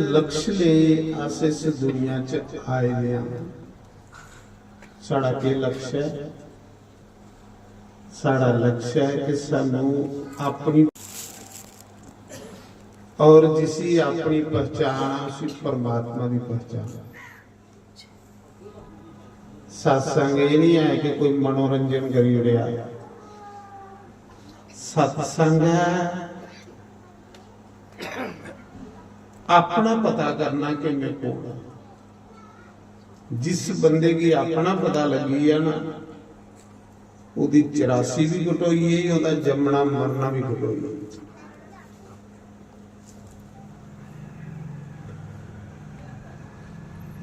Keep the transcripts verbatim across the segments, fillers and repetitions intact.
लक्ष्य लेई अस इस दुनिया च आए दे आं। साढ़ा केह् लक्ष्य ऐ? साढ़ा लक्ष्य ऐ कि सानू अपनी, और जिसी अपनी पहचान ऐ, उसी परमात्मा दी पहचान। सत्संग एह् निं ऐ कि कोई मनोरंजन करी ओड़ेआ। सत्संग ऐ अपना पता करना कि मैं कौन आं। जिस बंदे गी अपना पता लग्गी गेआ ना, ओह्दी चरासी बी कटोई गेई, ओह्दा जम्मना मरना बी कटोई गेआ।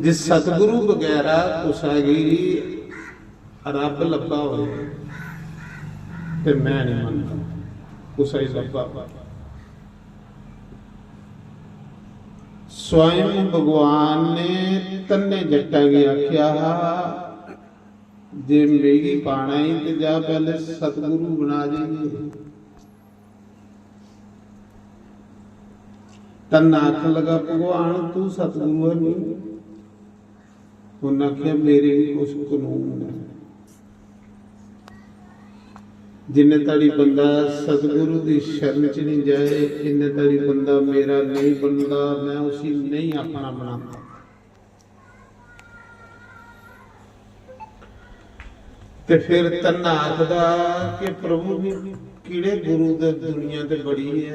जे सतगुरु बगैरा कुसै गी रब लब्भा होए ते मैं नहीं मनदा कुसै गी लब्भा। स्वयं भगवान ने धन्ने जट्टा गी आखेआ हा, जे मिगी पाना ही ते जा पैह्ले सतगुरु बना जाइए। धन्ना आखन लगा, "भगवान, तू सतगुरु है नहीं।" उन्नै आखेआ, "मेरे भी कुछ कानून न। जिन्ने धड़ी बंदा सतगुरु दी शरण च नहीं जाए, इन्ने धड़ी बंदा मेरा नहीं बनदा, मैं उसी नहीं अपना बनांदा।" ते फिर धन्ना आखदा कि प्रभु जी, केह्ड़े गुरु दी दुनिया ते बड़ी ऐ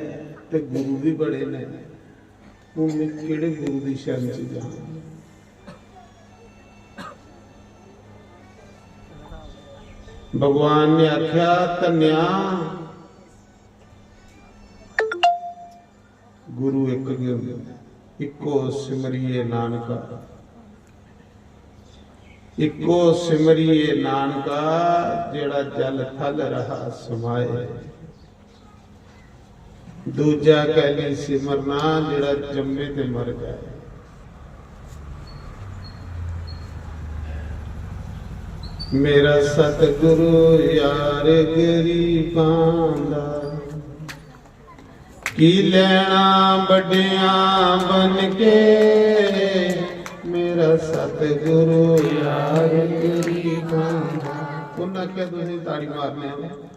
ते गुरु भी बड़े ने, हून मैं केह्ड़े गुरु दी शरण च जां? भगवान ने आखेआ, "धन्नेआ, गुरु इक गै होंदा, इक्को सिमरिये नानका, इक्को सिमरिये नानका, जेड़ा जल थल रहा समाए। दूजा कैली सिमरना, जेड़ा जम्मे ते मर जाए।" मेरा सतगुरु यार गरीबां दा, की लैना बड्डियां बन के, मेरा सतगुरु यार गरीबां दा। कु'न आखेआ तुसें ताड़ी मारने आह्ला?